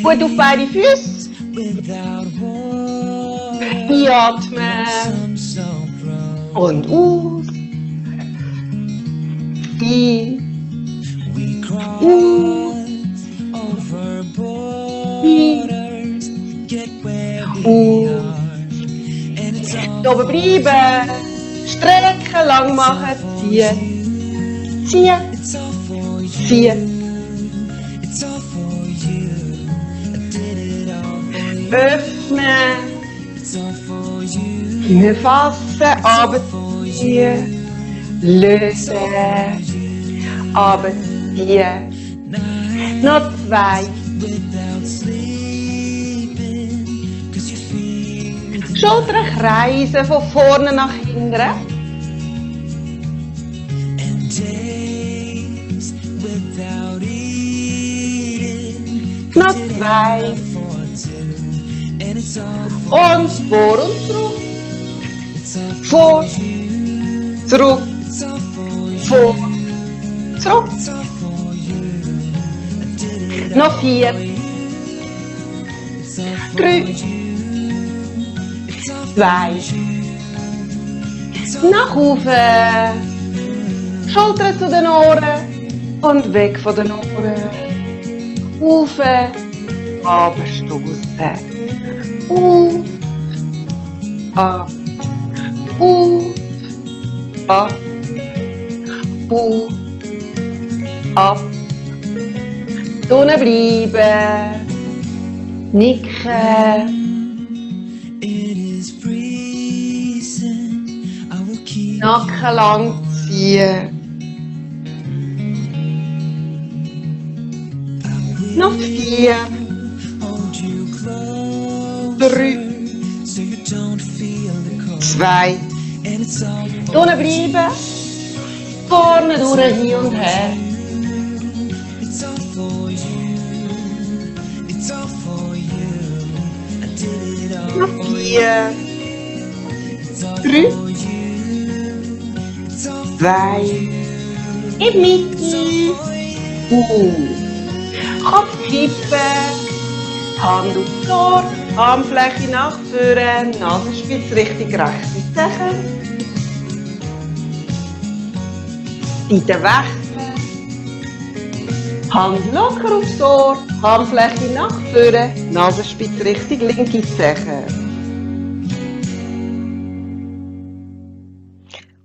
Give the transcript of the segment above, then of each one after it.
Gut auf beide Füße. Einatmen. Und aus. Ein. Oben bleiben, strecken, lang machen, ziehen, ziehen, ziehen. Öffnen, hinfassen, runterziehen, lösen, runterziehen. Noch 2. Schultern kreisen von vorne nach hinten. Noch 2. Und vor und zurück. Vor, zurück, vor, zurück. Noch 4. 3. 2. Nach oben. Schultern zu den Ohren und weg von den Ohren. Auf, abstoßen. Auf, ab, auf, ab, auf, ab. Unten bleiben. Nicken. Nacken lang ziehen. Noch 4. 3. 2. Unten bleiben. Vorne durch, hin und her. Noch 4. 3. 2. In die Mitte. Kopf kippen. Hand auf die Ohr. Armfläche nach vorne. Nasenspitze Richtung rechte Seite. Seite wechseln. Hand locker aufs Ohr. Armfläche nach vorne. Nasenspitze Richtung linke Seite.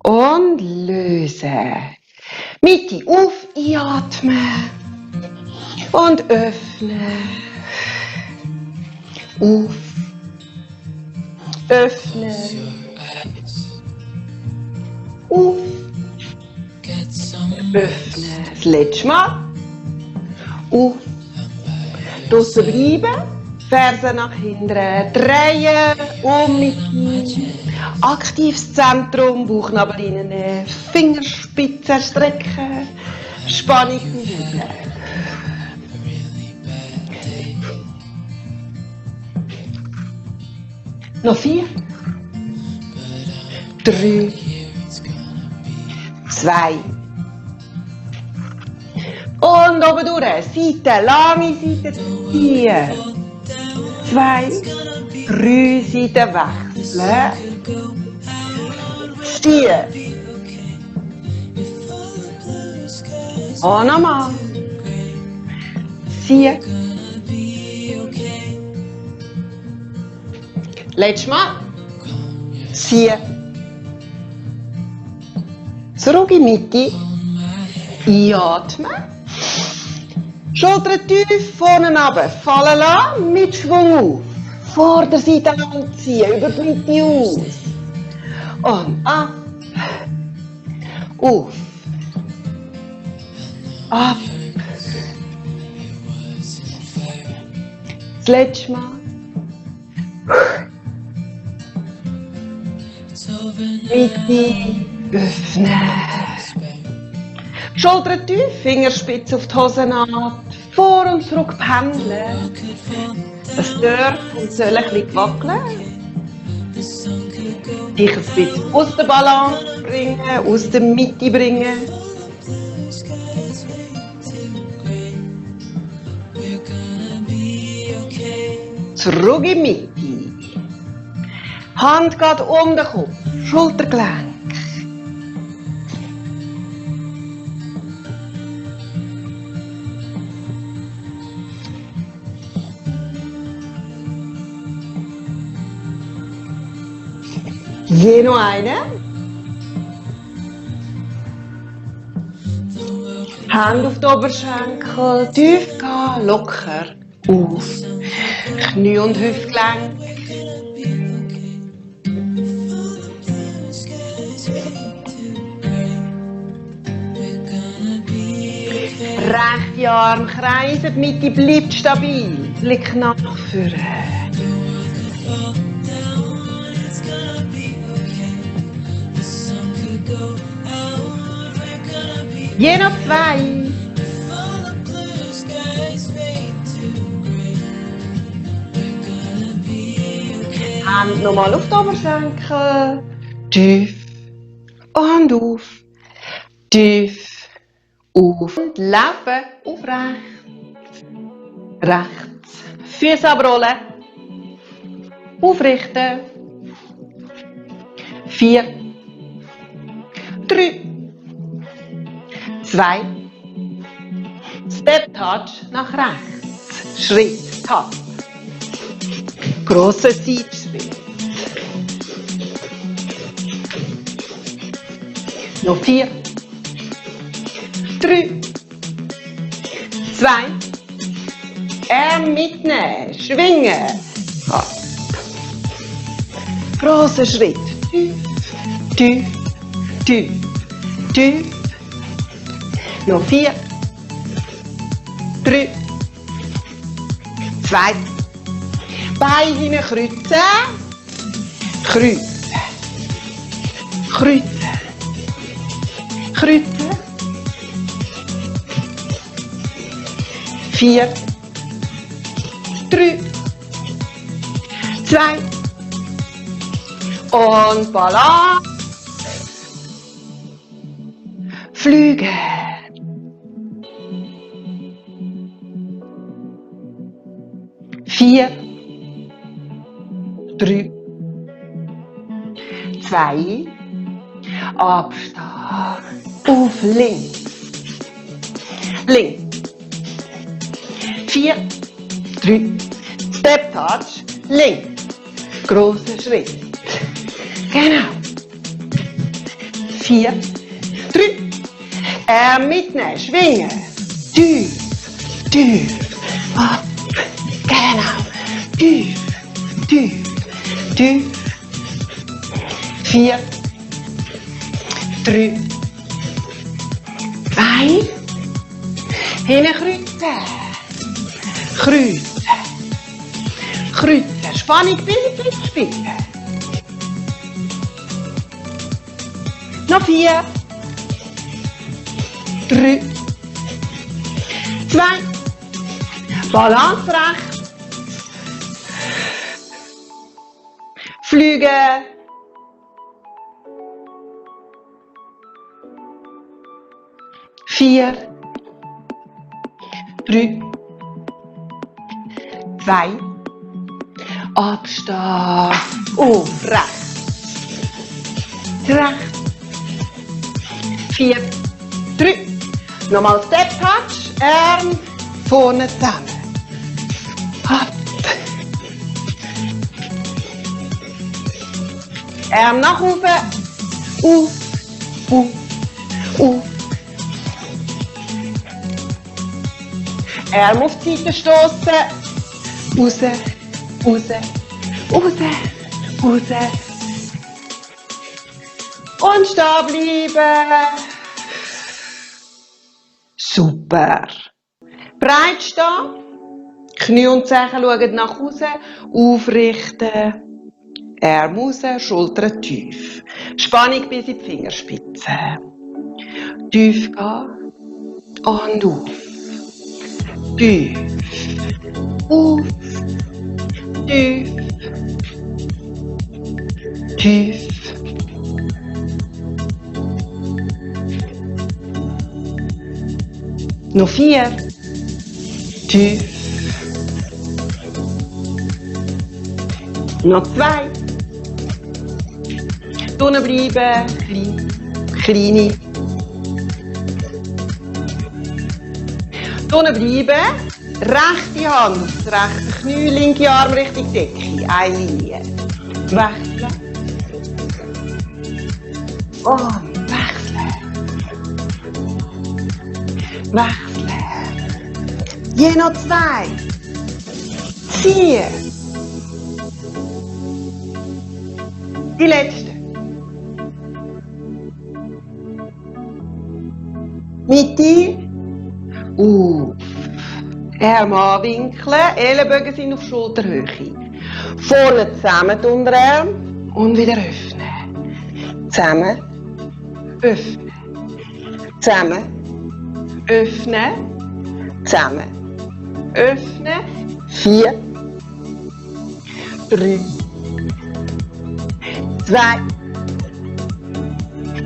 Und lösen. Mitte auf, einatmen. Und öffnen. Auf. Öffnen. Auf. Öffnen. Das letzte Mal. Auf. Draussen bleiben. Fersen nach hinten. Drehen. Mit aktives Zentrum, Bauchnabel reinnehmen, Fingerspitzen strecken, Spannung üben. Noch 4, 3, 2. Und oben durch, Seite, lange Seite ziehen. 2, 3 Seiten wechseln. Ziehen. Und nochmal. Ziehen. Letztes Mal. Ziehen. Zurück in die Mitte. Einatmen. Schultern tief, vorne runter. Fallen lassen, mit Schwung auf. Vorderseite lang ziehen, über die Mitte aus. Und ab. Auf. Ab. Das letzte Mal. Mitte. Öffnen. Schultern tief, Fingerspitze auf die Hosennaht. Vor und zurück pendeln. Es darf und soll ein bisschen wackeln. Dich ein bisschen aus der Balance bringen, aus der Mitte bringen. zurück in die Mitte. Hand geht um den Kopf, Schultergelenk. Je noch eine. Hand auf die Oberschenkel, tief gehen, locker auf. Knie und Hüftgelenk. Rechte Arm kreisen, die Mitte bleibt stabil. Blick nach vorne. Je noch zwei. Hand nochmal auf die Oberschenkel. Tief und auf. Tief auf. Und Leben aufrecht. Rechts. Füße abrollen. Aufrichten. 4, 3, 2, Step Touch nach rechts, Schritt, Tap, grosser Seitschritt, noch 4, 3, 2, Arm mitnehmen, schwingen, Tap, grosser Schritt, tief, tief, tief. Noch 4, 3, 2, Beine hinten kreuzen, kreuzen, kreuzen, kreuzen. 4, 3, 2 und Balance. Flüge. 4, 3, 2, Abstand, auf links, links, 4, 3, Step Touch, links, grosser Schritt, genau, 4, 3, mitnehmen, schwingen, tief, tief, ab. Genau. Tief, tief, tief. 4, 3, 2. Hinten kreuzen. Kreuzen. Kreuzen. Spannung bis in die Blickspitze. Noch 4, 3, 2. Balance rechts. Flüge. 4, 3, 2, Abstand, auf rechts, rechts, 4, 3, nochmal Step Touch, Arm vorne zusammen, ab, Arm nach oben, auf, Arm auf die Seite stoßen, raus, raus, raus, raus. Und stehen bleiben. Super. Breit stehen. Knie und Zehen schauen nach außen. Aufrichten. Arm raus, Schultern tief. Spannung bis in die Fingerspitzen. Tief gehen. Und auf. Tief. Auf. Tief. Tief. Noch 4. Tief. Noch 2. Unten bleiben, kleine. Unten bleiben, rechte Hand aufs rechte Knie, linke Arm Richtung Decke, eine Linie. Wechseln. Und wechseln. Wechseln. Je noch 2. Ziehen. Die letzte. Mitte. Arme anwinkeln, Ellenbogen sind auf Schulterhöhe. Vorne zusammen die Unterarme und wieder öffnen. Zusammen, öffnen. Zusammen, öffnen. Zusammen, öffnen. 4, 3, 2.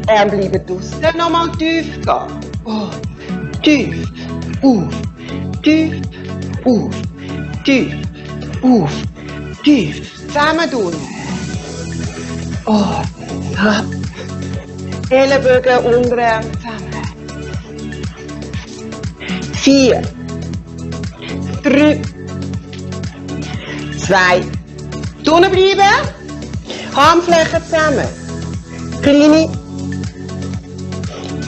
Arme bleiben draussen. Nochmal tief gehen. Tief, auf. Tief, auf, tief, auf, tief. Zusammen tun. Und ab. Ellenbogen, Unterarm zusammen. 4, 3, 2. Unten bleiben. Handflächen zusammen. Kleine.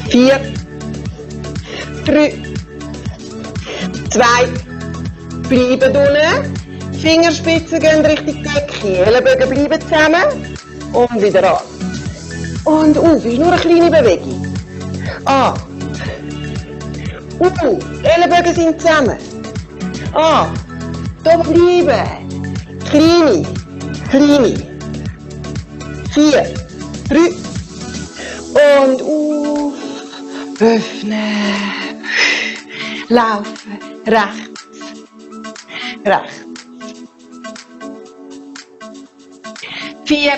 4, 3, 2. Bleiben unten. Fingerspitzen gehen Richtung Decke. Ellenbogen bleiben zusammen. Und wieder an. Und auf. Ist nur eine kleine Bewegung. An. Ellenbogen sind zusammen. An. Da bleiben. Kleine. 4, 3. Und auf. Öffnen. Laufen. Rechts. 4,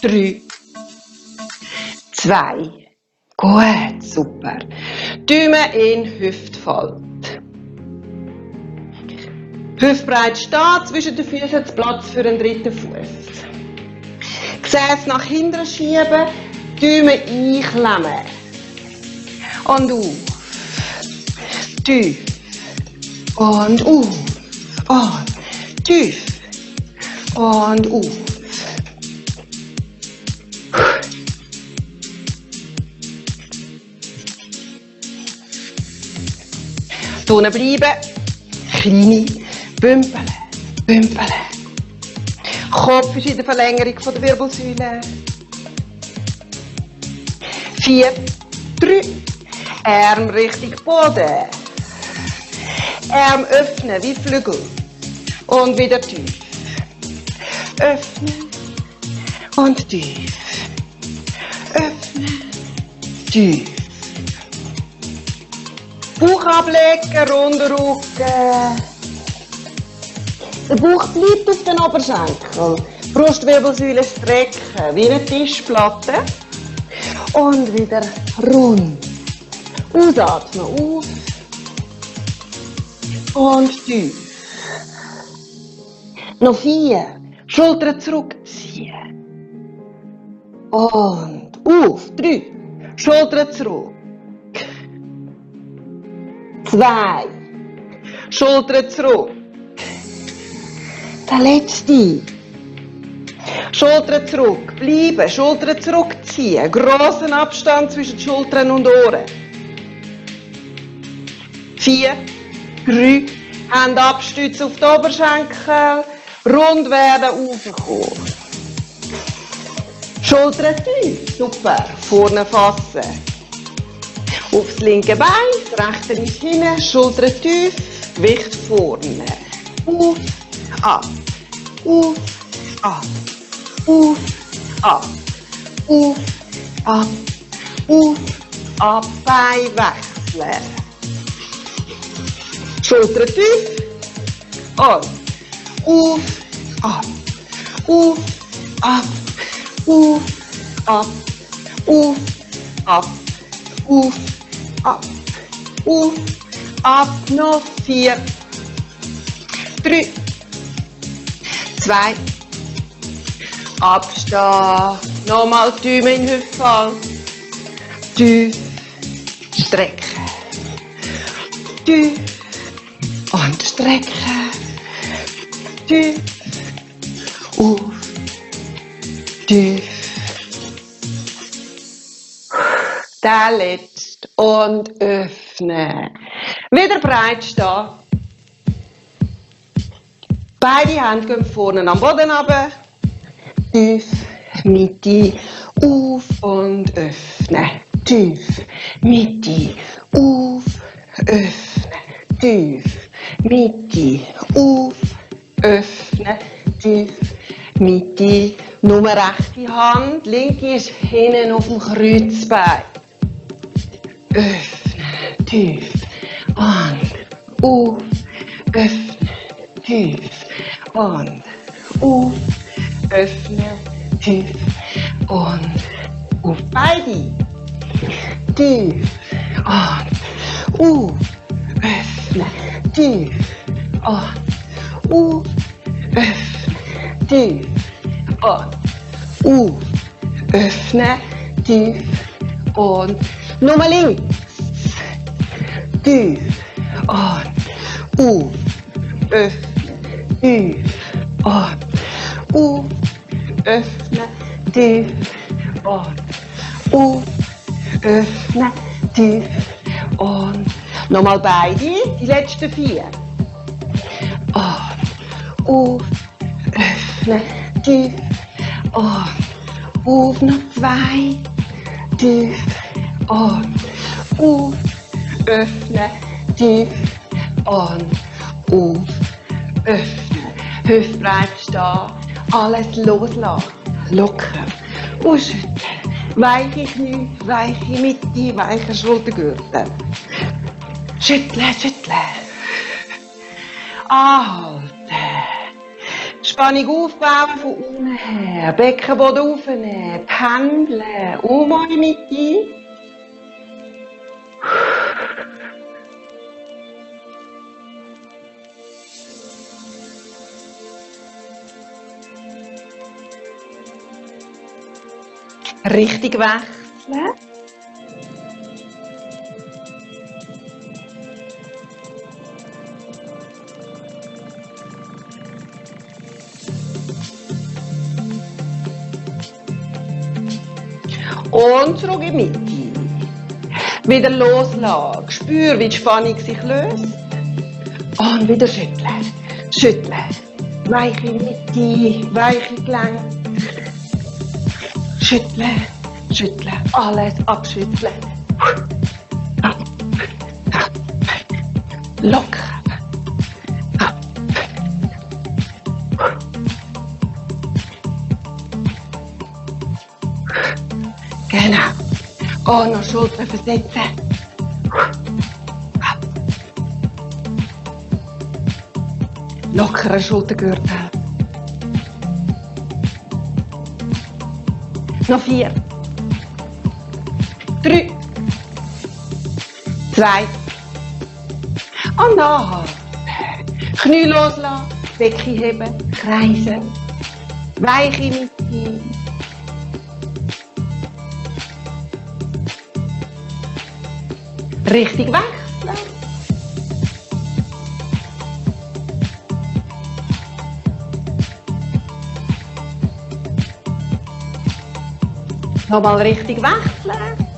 3, 2. Gut, super. Daumen in Hüftfalt. Hüftbreit stehen, zwischen den Füßen hat Platz für einen dritten Fuß. Gesäß nach hinten schieben, Daumen einklemmen. Und auf. Tief. Und auf. Und tief. Und auf. Unten bleiben. Kleine Bümpeln. Kopf ist in der Verlängerung von der Wirbelsäule. 4, 3. Arm Richtung Boden. Arm öffnen wie Flügel. Und wieder tief. Öffnen und tief. Öffnen, tief. Bauch ablegen, runder Rücken. Der Bauch bleibt auf den Oberschenkel. Brustwirbelsäule strecken, wie eine Tischplatte. Und wieder rund. Ausatmen, auf. Und tief. Noch 4. Schultern zurückziehen. Und auf. 3. Schultern zurück. 2. Schultern zurück. Der letzte. Schultern zurück. Bleiben. Schultern zurückziehen. Grossen Abstand zwischen Schultern und Ohren. 4, 3. Hände abstützen auf die Oberschenkel. Rund werden, raufkommen. Schultern tief. Super. Vorne fassen. Aufs linke Bein. Das rechte ist hinten. Schultern tief. Gewicht vorne. Auf, ab. Auf, ab. Auf, ab. Auf, ab. Auf, ab. Bein wechseln. Schultern tief. Und auf, ab. Auf, ab. Auf, ab. Auf, ab. Auf, ab. Auf, ab. Noch 4, 3, 2. Abstehen. Nochmal die Däume in den Hüftball. Tief. Strecken. Tief. Und strecken. Tief. Auf. Tief. Der letzte. Und öffnen. Wieder breit stehen. Beide Hände gehen vorne am Boden runter. Tief, Mitte, auf und öffnen. Tief, Mitte, auf, öffnen. Tief, Mitte, auf, öffnen. Tief, Mitte. Nur rechte Hand, linke ist hinten auf dem Kreuzbein. Öffnen, tief und auf, öffnen, tief und auf, öffnen, tief und auf. Beide. Tief und auf, öffnen, tief und auf, öffnen, tief und auf, öffnen, tief und nochmal links. Tief und auf, öffnen, tief und auf, öffnen, tief und auf, öffnen, tief und nochmal beide, die letzten 4. Und auf, öffnen, tief und auf, noch 2, tief und auf, öffnen, tief und auf, öffnen. Hüftbreit stehen, alles loslassen, locker und schütteln. Weiche Knie, weiche Mitte, weiche Schultergürtel. Schütteln, schütteln. Anhalten. Spannung aufbauen von unten her. Beckenboden aufnehmen. Pendeln. Um eure Mitte. Richtung wechseln. Und zurück in die Mitte. Wieder loslassen. Spür, wie die Spannung sich löst. Und wieder schütteln. Schütteln. Weiche Mitte, weiche Gelenke. Schütteln, schütteln, alles abschütteln. Locker. Genau. Und noch Schultern versetzen. Lockerer Schultergürtel. Noch 4. 3. 2. Und nachhalten. Knie loslassen, Becken heben, kreisen. Weiche Mitte. Richtig wechseln. Nochmal richtig wechseln.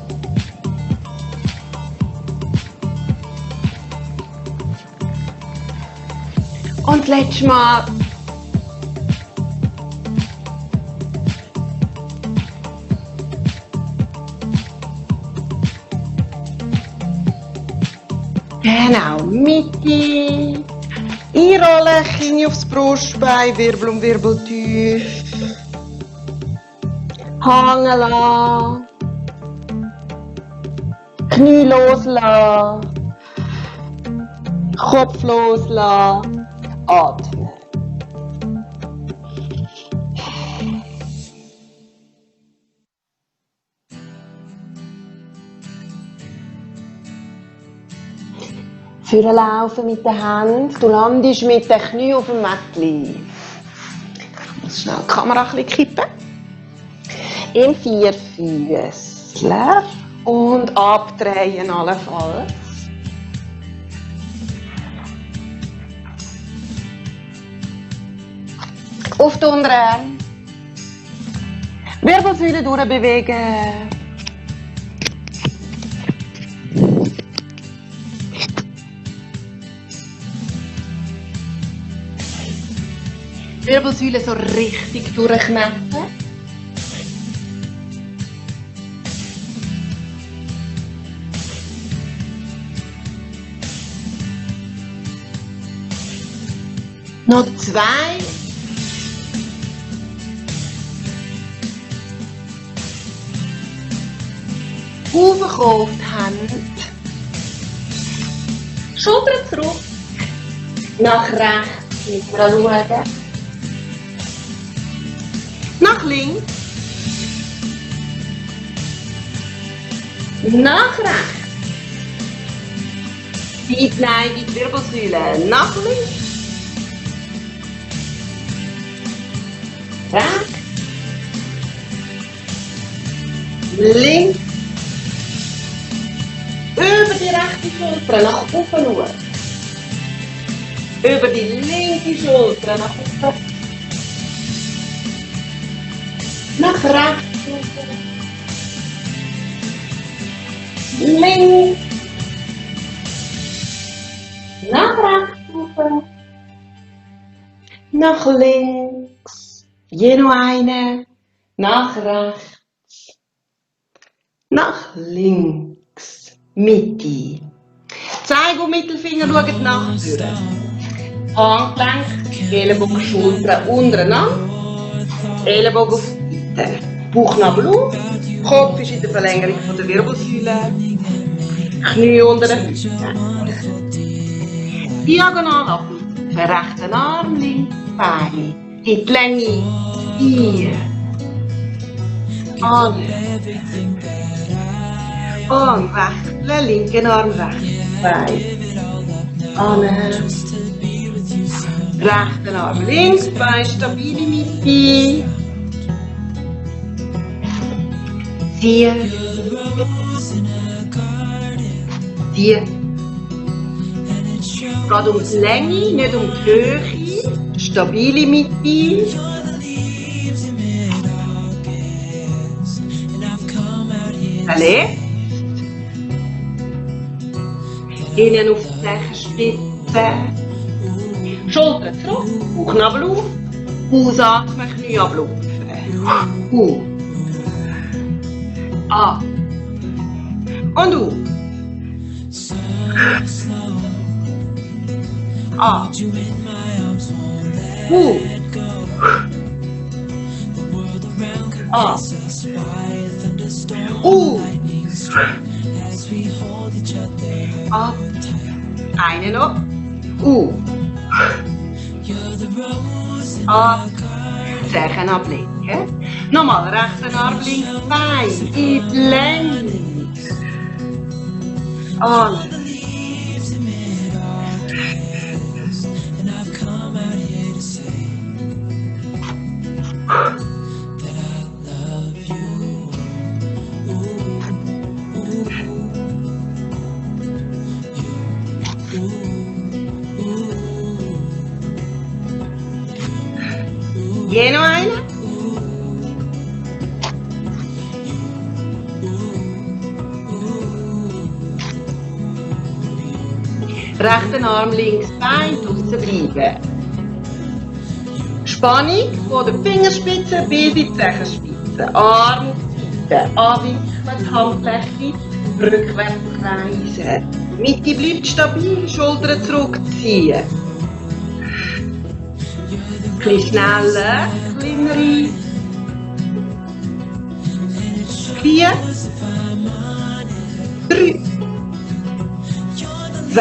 Und letztes Mal. Genau, Mitte. Einrollen, Knie aufs Brustbein, Wirbel um Wirbel tief. Hängen lassen. Knie loslassen. Kopf loslassen. Atmen. Führen laufen mit den Händen. Du landest mit den Knien auf dem Mättli. Schnell die Kamera ein bisschen kippen. Im Vierfüßler und abdrehen allenfalls. Auf die Unterarme. Wirbelsäule durchbewegen. Wirbelsäule so richtig durchkneten. Noch 2. Raufkommen auf die Hände. Schultern zurück. Nach rechts wieder schauen. Nach links. Nach rechts. Seitneigung Wirbelsäule. Nach links. Rechts. Links. Über die rechte Schulter nach oben schauen. Über die linke Schulter nach oben. Nach rechts schauen. Links. Nach rechts schauen. Nach links. Je noch eine. Nach rechts. Nach links. Mitte. Zeig und Mittelfinger schauen nach vorne. Handgelenk, Ellenbogen, Schultern untereinander. Ellenbogen auf die Seite. Bauchnabel auf. Kopf ist in der Verlängerung von der Wirbelsäule. Knie unter den Füßen. Diagonal ab. Rechten Arm, links Bein. In die Länge. Hier. An. Und wechseln, linken Arm rechts, Bein. An. Rechten Arm links, Bein stabil Mitte. Ziehen. Ziehen. Geht um die Länge, nicht um die Höhe. Stabile Mitte. Verletzt. Innen auf die Zechenspitze. Schultern zurück, Bauchnabel auf. Ausatmen, Knie ablupfen. Ab. Und auf. Ab. Ab. Ab. Eine noch. Ab. Zechen ablegen. Nochmal rechten Arm links Bein. In die Länge. An. Je noch eine. Rechten Arm links Bein draussen bleiben. Spannung von der Fingerspitze bis in die Zechenspitze. Arm auf die Seite. Anwinkeln, Handfläche rückwärts kreisen. Mitte bleibt stabil, Schultern zurückziehen. Ein bisschen schneller, kleinere. 4, 3, 2,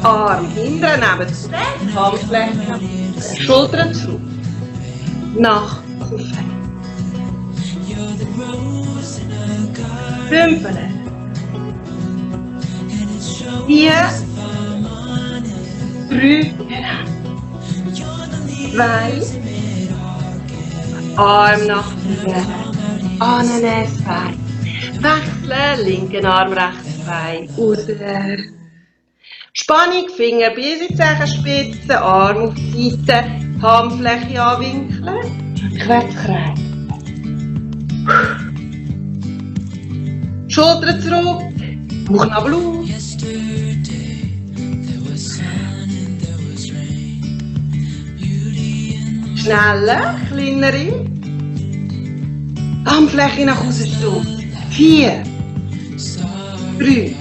Arm hinten, neben das Bein, Handfläche, Schultern zurück. Nach Kufen. 5, 4, 3, 2, Arm nach vorne. Annehmen, Bein. Wechseln, linken Arm, rechts Bein. Raus. Spannung, Finger bis in die Zehenspitze, Arm auf die Seite, Handfläche anwinkeln, rückwärts kreisen. Schultern zurück, Bauchnabel auf. Schneller, kleinere. Handfläche nach außen stoßen. 4, 3.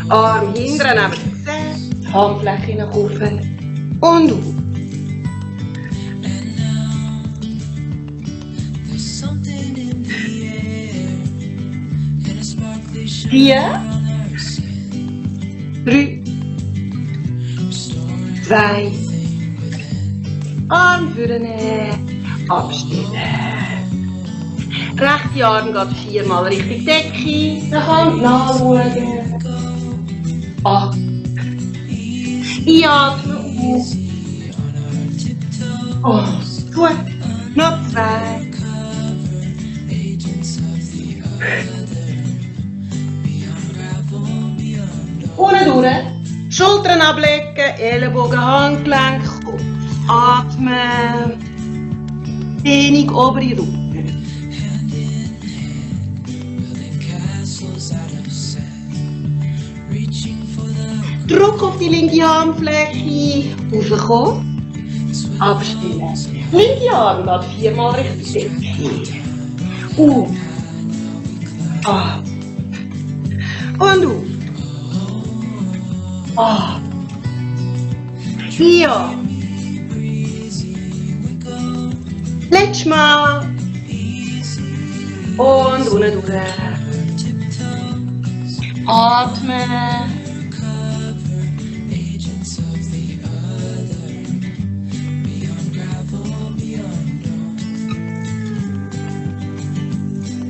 Arm hinten neben die Gesäß, Handfläche nach oben und auf. Vier, 3, 2, Arm vorne, abstellen. Rechte Arm geht 4-mal Richtung Decke, nach Hand nachschauen. 8. Einatmen auf. Und gut. Noch 2. Unten durch. Schultern ablegen, Ellenbogen, Handgelenk, Kopf. Atmen. Dehnung, obere Rücken. Druck auf die linke Armfläche, raufkommen, abstellen. Linke Arm geht 4-mal Richtung Decke. Auf, ab und auf. Ab. 4. Letztes Mal. Und unten durch. Atmen.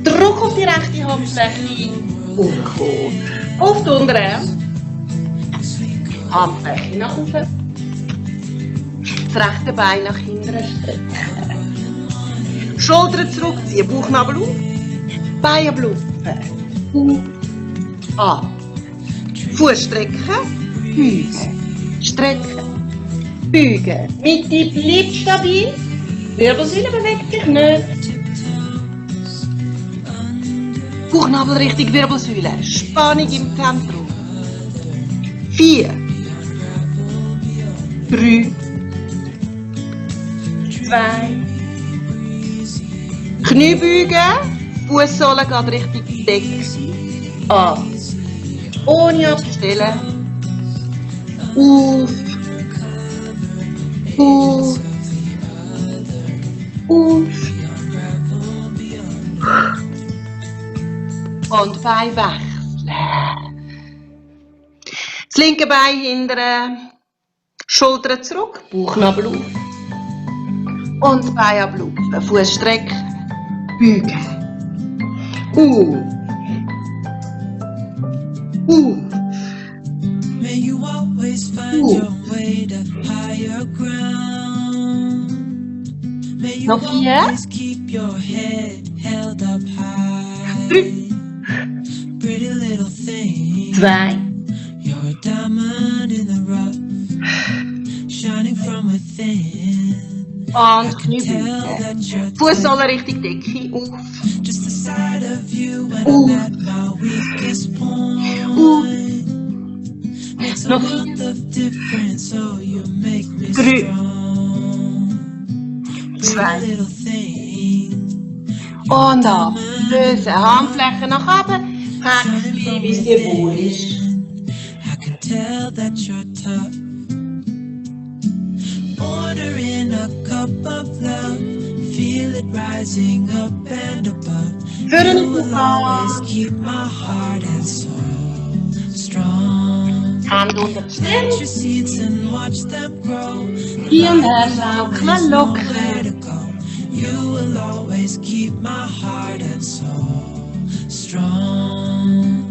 Druck auf die rechte Handfläche, hochkommen. Auf die Unterarm. Handfläche nach oben. Das rechte Bein nach hinten strecken. Schultern zurückziehen, Bauchnabel auf. Beine bluffen. Auf. Ab. Fuß strecken. Beugen. Strecken. Beugen. Mitte bleibt stabil. Wirbelsäule bewegt sich nicht. Bauchnabel Richtung Wirbelsäule. Spannung im Zentrum. 4, 3, 2. Knie beugen. Fußsohle geht Richtung Decke. Ab. Ohne abstellen. Auf. Auf. Auf. Und Bein wechseln. Das linke Bein hinten, Schultern zurück, Bauchnabel auf. Und das Bein ablaufen, Fuß strecken, beugen. May you always find your way to higher ground. May you Noch 4. always keep your head held up high. 3, Pretty little thing. 2. You're a diamond in the rough, shining from within. Und Knie beugen. Fußsohle Richtung Decke, auf. Just the sight of you when I'm at my weakest point. Makes a Noch world of difference, so you make me 3, strong. 2. Pretty little thing. Und ab. Lösen. Handflächen nach oben. Häkchen, bis dir wohl ist. I can tell that you're tough. Ordering a cup of love, feel it rising up and above. You will always keep my heart and soul strong. Hand unter die Plant Stirn. your seeds and watch them grow. Hier und her schaukeln, locker. Nowhere to go. You will always keep my heart and soul strong.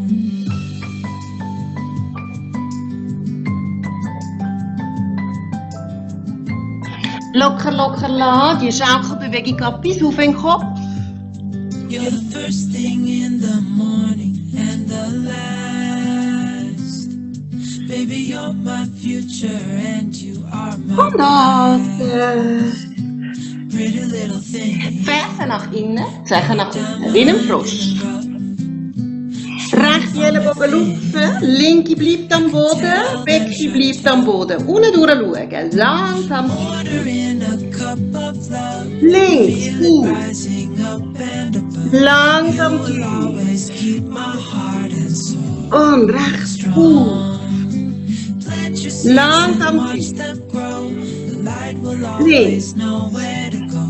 Locker, locker lassen, die Schaukelbewegung ab bis auf den Kopf. You're the first thing in the morning and the last. Baby, you're my future and you are my Und atmen. pretty little thing. Fersen nach innen, Zeichen nach unten, wie ein Frosch. Rechte Ellenbogen lupfen, linke bleibt am Boden, Becken bleibt am Boden. Unten durchschauen, langsam. Ordering a cup of love. Links, Feel it rising up and above. langsam Will tief. always keep my heart and soul Und rechts, strong. Plant your seeds langsam and watch tief. them grow. The light will always know where to go.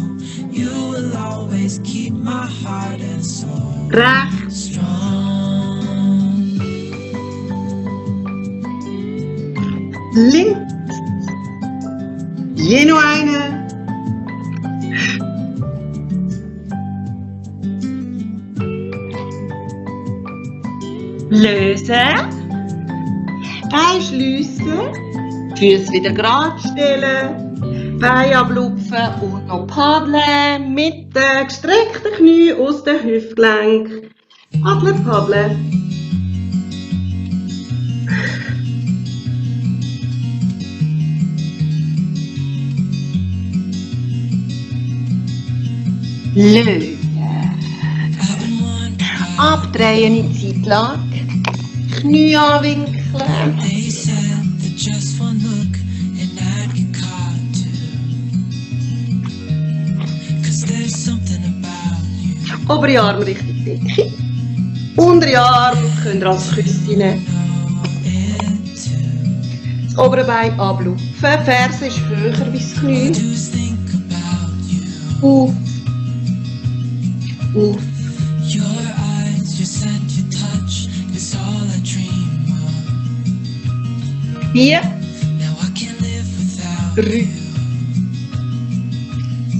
You will always keep my heart and soul Rechts, strong. links. Je noch eine. Lösen. Beine schliessen. Füße wieder gerade stellen. Beine ablupfen und noch paddeln. Mit den gestreckten Knien aus den Hüftgelenk. Paddeln, paddeln. Lösen. I've been wondering, Abdrehen in die Zeitlage. Knie anwinkeln. they said that just one look and I'd get caught too. 'Cause there's something about you. Obere Arm richtig dick. Untere Arm könnt ihr als Küsse nehmen. Das obere Bein ablupfen. Ferse ist höher wie das Knie. Just think about you. Auf. Auf. Your eyes, your scent, your touch is all I dream of. 4, Now I can't live without 3, you.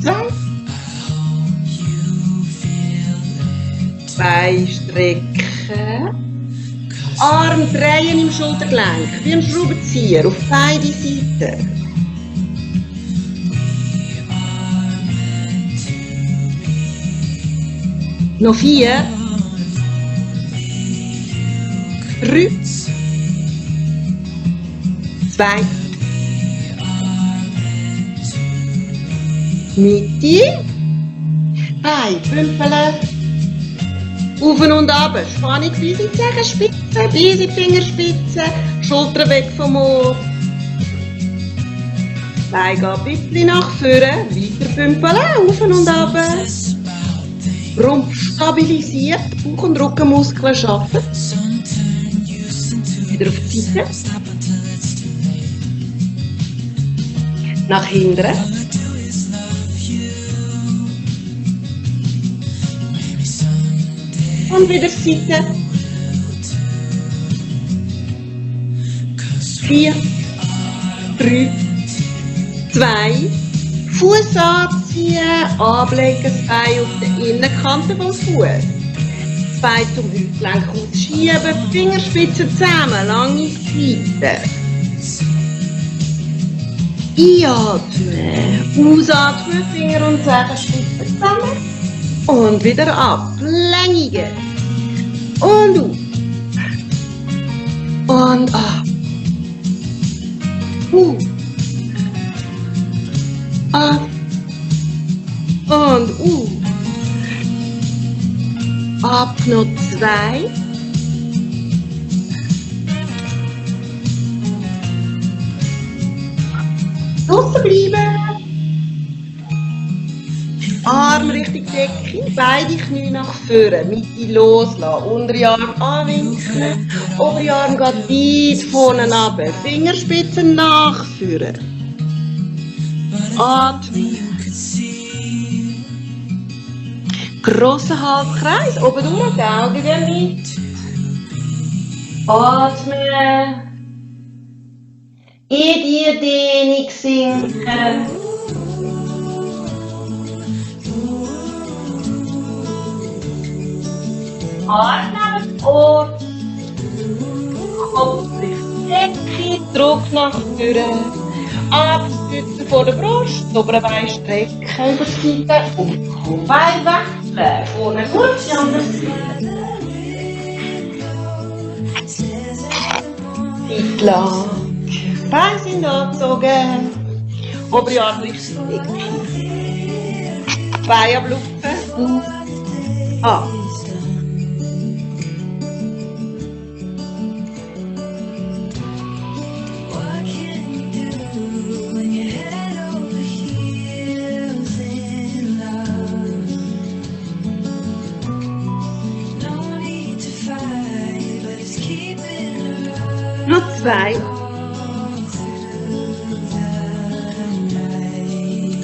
2, I hope you feel it. Bein strecken. 'Cause Arm drehen im Schultergelenk. Wie ein Schraubenzieher auf beide Seiten. we are meant to be. Noch 4, 3, 2, Mitte. Beine pümpeln. Auf und ab. Spannung bis in die Zehenspitze, bis in die Fingerspitze. Schultern weg vom Ohr. Beine gehen ein bisschen nach vorne. Weiter pümpeln. Auf und ab. Obsess about things. Rumpf stabilisiert. Bauch- und Rückenmuskeln arbeiten. Some turn use into Wieder auf die Seite. stop until it's too late. Nach hinten. All I do is love you. Maybe someday Und wieder Seite. will too. 'Cause 4, 3, 2. Fuß anziehen. Ablegen das Bein auf der Innenkante vom Fuß. Das Bein zum Hüftgelenk ausschieben. Fingerspitzen zusammen. Lange Seite. Einatmen. Ausatmen. Finger und Zehenspitzen zusammen. Und wieder ab. Längigen. Und auf. Und ab. Ab. Und ab noch 2. Draussen bleiben. Arm Richtung Decke, beide Knie nach vorne, Mitte loslassen, untere Arm anwinkeln, obere Arm geht weit vorne runter, Fingerspitzen nach vorne. Atmen. you could see. Grosser Halbkreis, oben durch, die Augen gehen mit. Atmen. In die Dehnung sinken. Arm neben das Ohr. Kopf Richtung Decke, Druck nach vorne. Abstützen vor der Brust, das obere Bein strecken über die Seite und Bein wechseln. Vorne gut, die andere Seite. Zeit lang. Beine sind angezogen. Obere Arm Richtung Decke. Beine ablufen. An. Noch 2.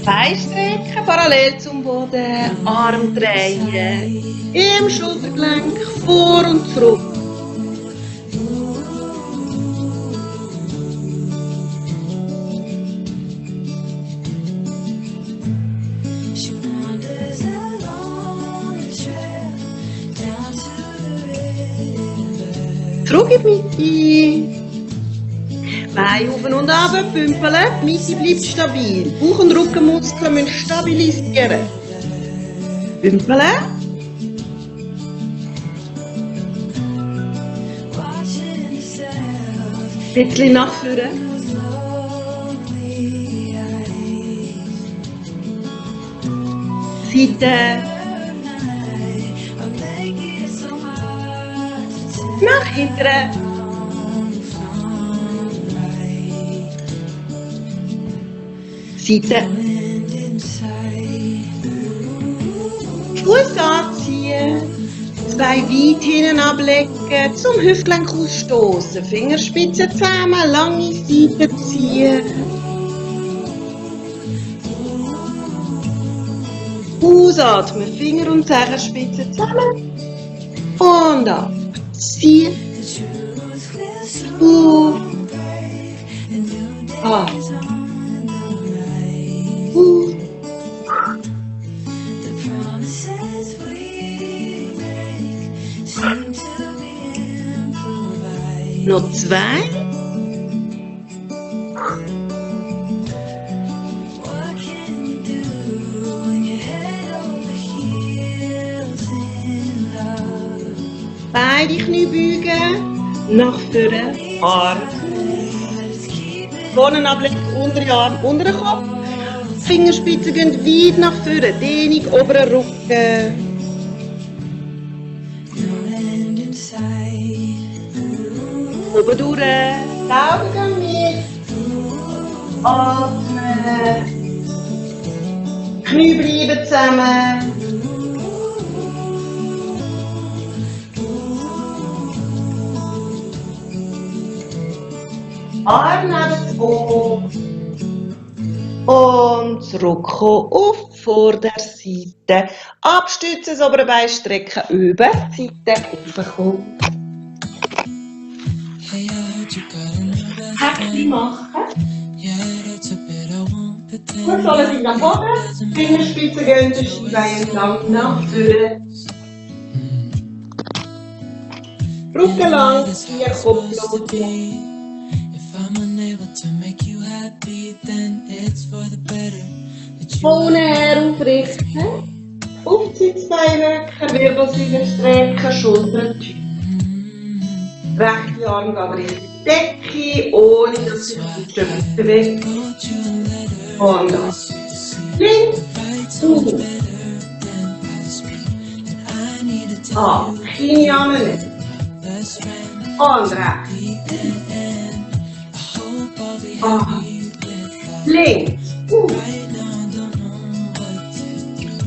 Beine strecken, parallel zum Boden, Arm drehen, im Schultergelenk, vor und zurück. Zurück in die Mitte. Beine auf und runter, pümpeln. Die Mitte bleibt stabil. Bauch- und Rückenmuskeln müssen stabilisieren. Pümpeln. Ein bisschen nach vorne. Seite. Nach hinten. Seite. Fuß anziehen. 2 weit hinten ablegen. Zum Hüftgelenk ausstoßen. Fingerspitzen zusammen. Lange Seite ziehen. Ausatmen. Finger und Zehenspitzen zusammen. Und ab. Ziehen. Auf. Ab. Noch 2. Beide Knie beugen, nach vorne, Arm. Vorne ablegen, untere Arm, unter den Kopf. Fingerspitzen gehen weit nach vorne, Dehnung, oberen Rücken. Oben durch, die Augen gehen mit. Atmen. Knie bleiben zusammen. Arm neben Ohr. Und zurückkommen auf Vorderseite. Abstützen, das obere Bein strecken, über die Seite raufkommen. Häkchen machen. Gut, sollen Sie nach oben. Fingerspitzen gehen durch die Beine entlang nach vorne. Rücken lang, hier Kopf los. Von unten her aufrichten. Auf die Sitzbeine rücken, Wirbelsäule strecken, Schultern tief. Rechte Arm geht Richtung Decke, ohne dass sich die Schulter bewegt. Und ab. Links, hoch. Ab, Knie annehmen. Und rechts. Ab. Links, hoch.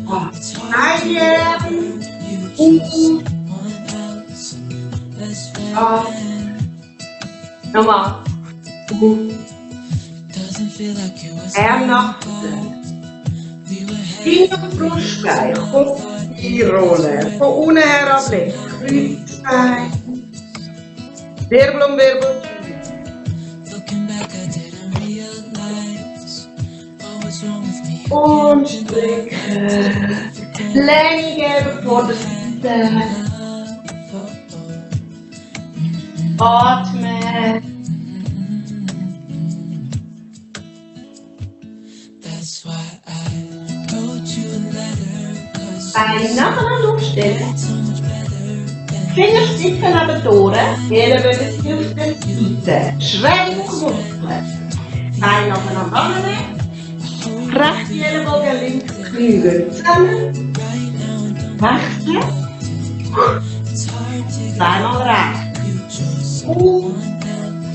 Ab. Einheben. Hoch. Ab. Nochmal. Arm nach Kinn auf Brustbein, Kopf einrollen, von unten her ablegen, Kreuzbein, Wirbel um Wirbel. Und strecken, Länge geben vor der Seite. Atmen. Beine nacheinander aufstellen. Fingerspitzen neben die Ohren. Ellenbogen sind auf den Seiten. Schräg hochwurzeln. Beine nacheinander annehmen. Rechte Ellenbogen, links Knie gehen zusammen. Wechseln. Zweimal rechts.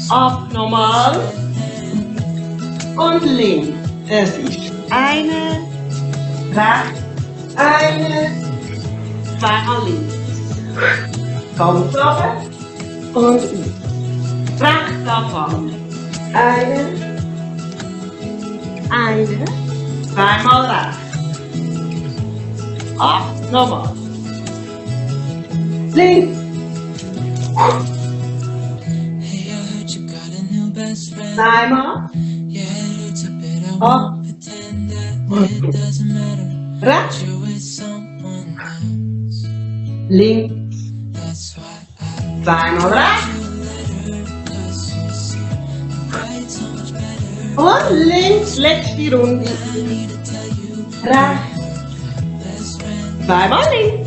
Ab nochmal. Und links. Es ist eine, rechts, eine, zweimal links. Ganz oben und auf. Rechts anfangen. Eine, zweimal rechts. Ab, nochmal. Links. Zweimal. Ab. Rechts. Links. Zweimal rechts. Und links, letzte Runde. Rechts. Zweimal links.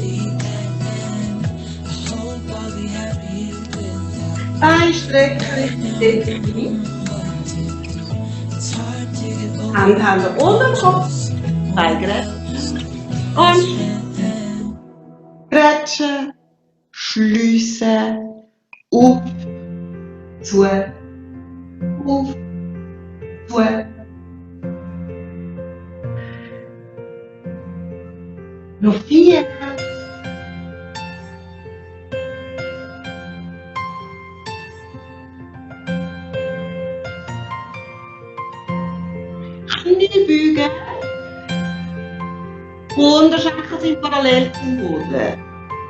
Beinstrecken richtig Knie. Hände unter dem Kopf. Bein grätschen. Und grätschen. Schliessen. Auf. Zu. Auf. Zu. Noch 4. Knie beugen. Die Unterschenkel sind parallel zum Boden.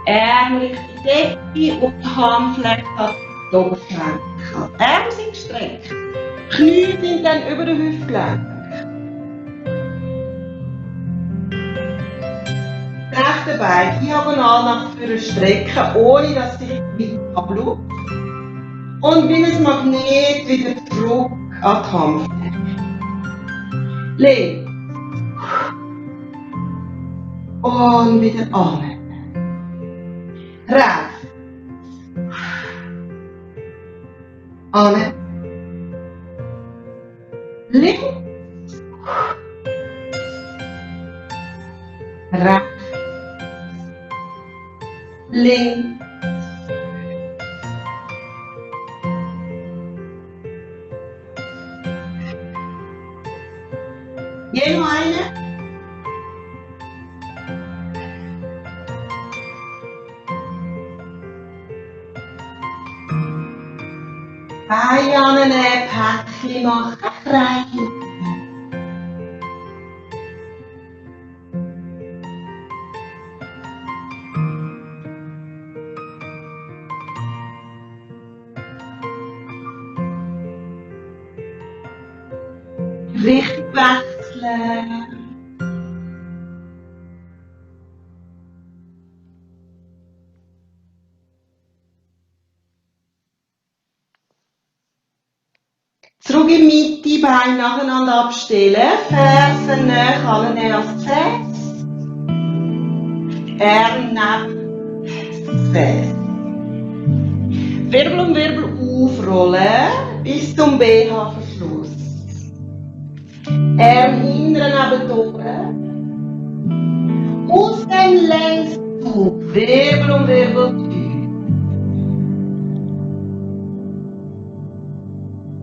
Arme Richtung Decke und die Handfläche an die Oberschenkel. Arme sind gestreckt. Knie sind dann über den Hüftgelenk. Das rechte Bein diagonal nach vorne strecken, ohne dass sich mit abluft. Und wie ein Magnet wieder zurück an die Handfläche. Links. Und wieder an. Rechts. An. Links. Rechts. Links. Je noch eine. Beine annehmen, Päckchen machen, rein. Richtung wechseln. Zurück in die Mitte, Beine nacheinander abstellen, Fersen näher annehmen als Gesäß. Arme neben das Gesäß. Wirbel um Wirbel aufrollen bis zum BH-Verschluss. Arme hinten neben die Ohren. Aus dem Längszug, Wirbel um Wirbel tief.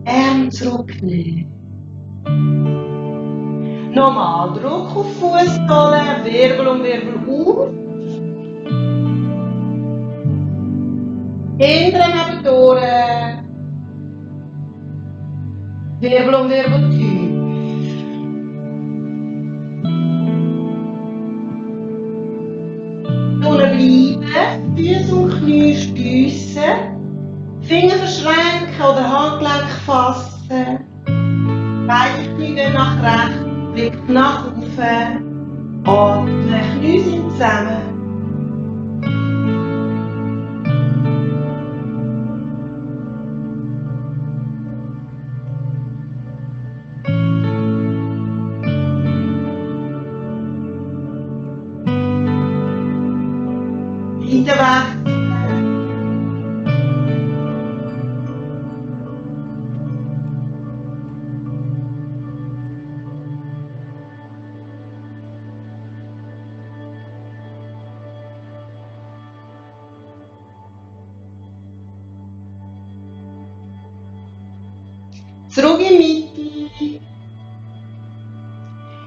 Arme zurücknehmen. Nochmal Druck auf Fußballen, Wirbel um Wirbel auf. Hinten neben die Ohren. Wirbel um Wirbel tief. Bleiben, Füße und Knie stüssen, Finger verschränken oder Handgelenk fassen. Beide Knie gehen nach rechts, Blick nach oben. Atmen, Knie sind zusammen. Zurück in die Mitte.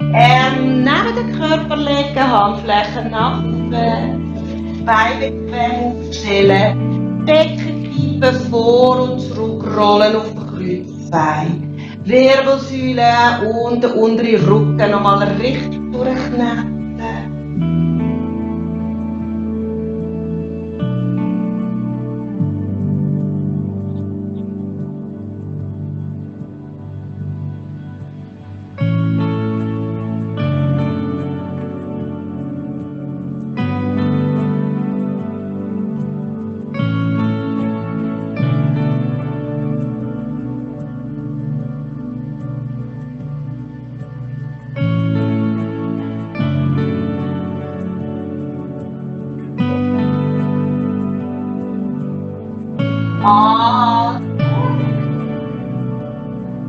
Neben den Körper legen, Handflächen nach oben, Beine bequem stellen, Decken kippen, vor und zurück rollen auf den Kreuzbein. Wirbelsäule und der untere Rücken nochmal richtig durchkneten.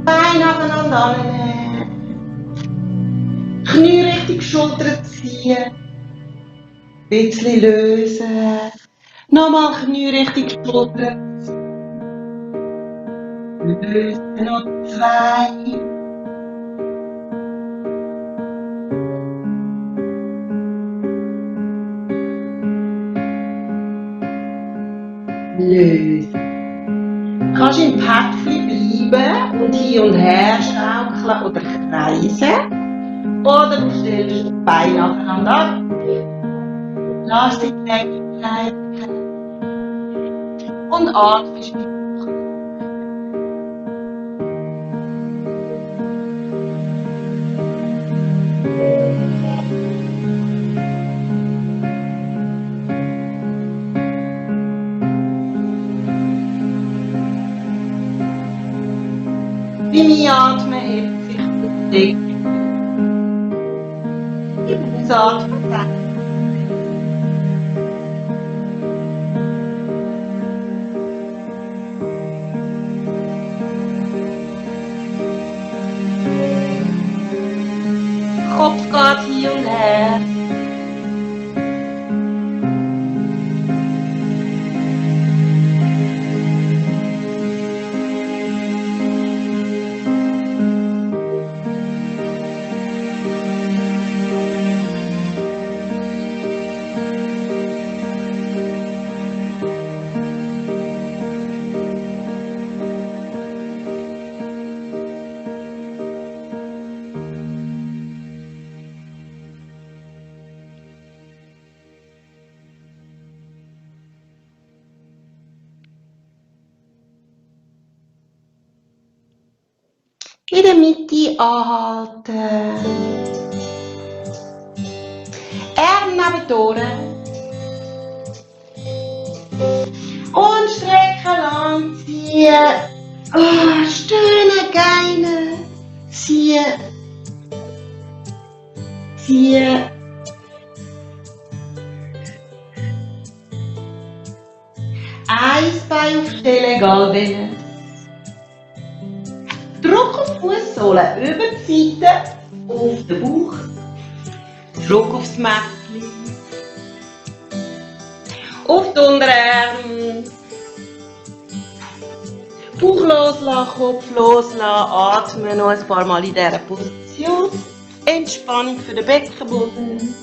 Beine nacheinander annehmen. Knie Richtung Schulter ziehen. Bisschen lösen. Nochmal Knie Richtung Schulter. Lösen noch 2. Lösen. Du kannst im Päckchen bleiben und hin und her schaukeln oder kreisen. Oder du stellst die Beine nacheinander ab. Lass die Beweglichkeit und atmest. Beim Einatmen hebt sich das Deck. Im Ausatmen senkt. Kopf geht hin und her. In der Mitte anhalten. Arme neben die Ohren. Und strecken lang ziehen. Oh, stöhnen, geinen. Ziehen. Ziehen. Ein Bein aufstellen, egal welches. Druck auf die Fußsohle über die Seite, auf den Bauch. Druck aufs Mäppchen. Auf die Unterarme. Bauch loslassen, Kopf loslassen, atmen noch ein paar Mal in dieser Position. Entspannung für den Beckenboden.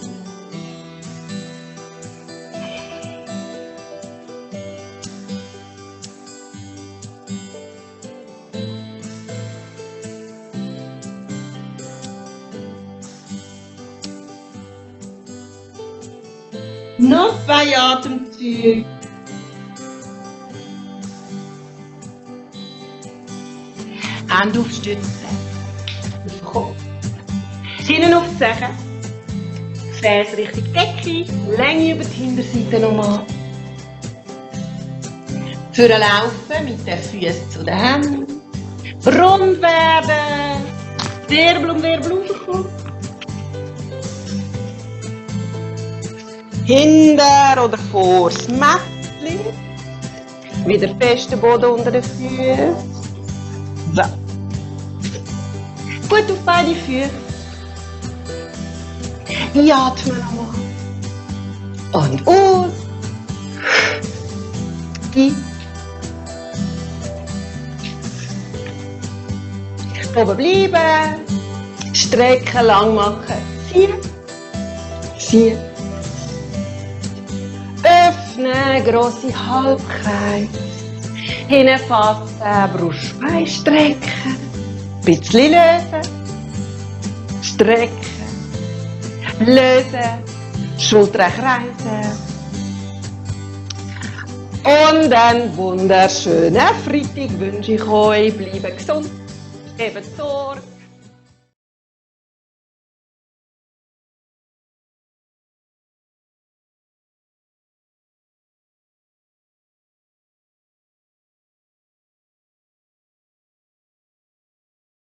Noch 2 Atemzüge. Hände aufstützen. Auf den Kopf. Schienen auf die Zehen. Gefäß Richtung Decke. Länge über die Hinterseite nochmal. Für ein Laufen mit den Füßen zu den Händen. Rund werden. Wirbel um Wirbel rauskommen. Hinter oder vor das Mäppchen. Wieder fester Boden unter den Füßen. So. Gut auf beide Füße. Einatmen nochmal. Und aus. Oben bleiben. Strecken lang machen. Ziehen. Ziehen. Öffnen, grosse Halbkreis. Hinfassen, Brustbein strecken. Bisschen lösen. Strecken. Lösen. Schultern kreisen. Und einen wunderschönen Freitag wünsche ich euch. Bleibt gesund. Gebt Sorge.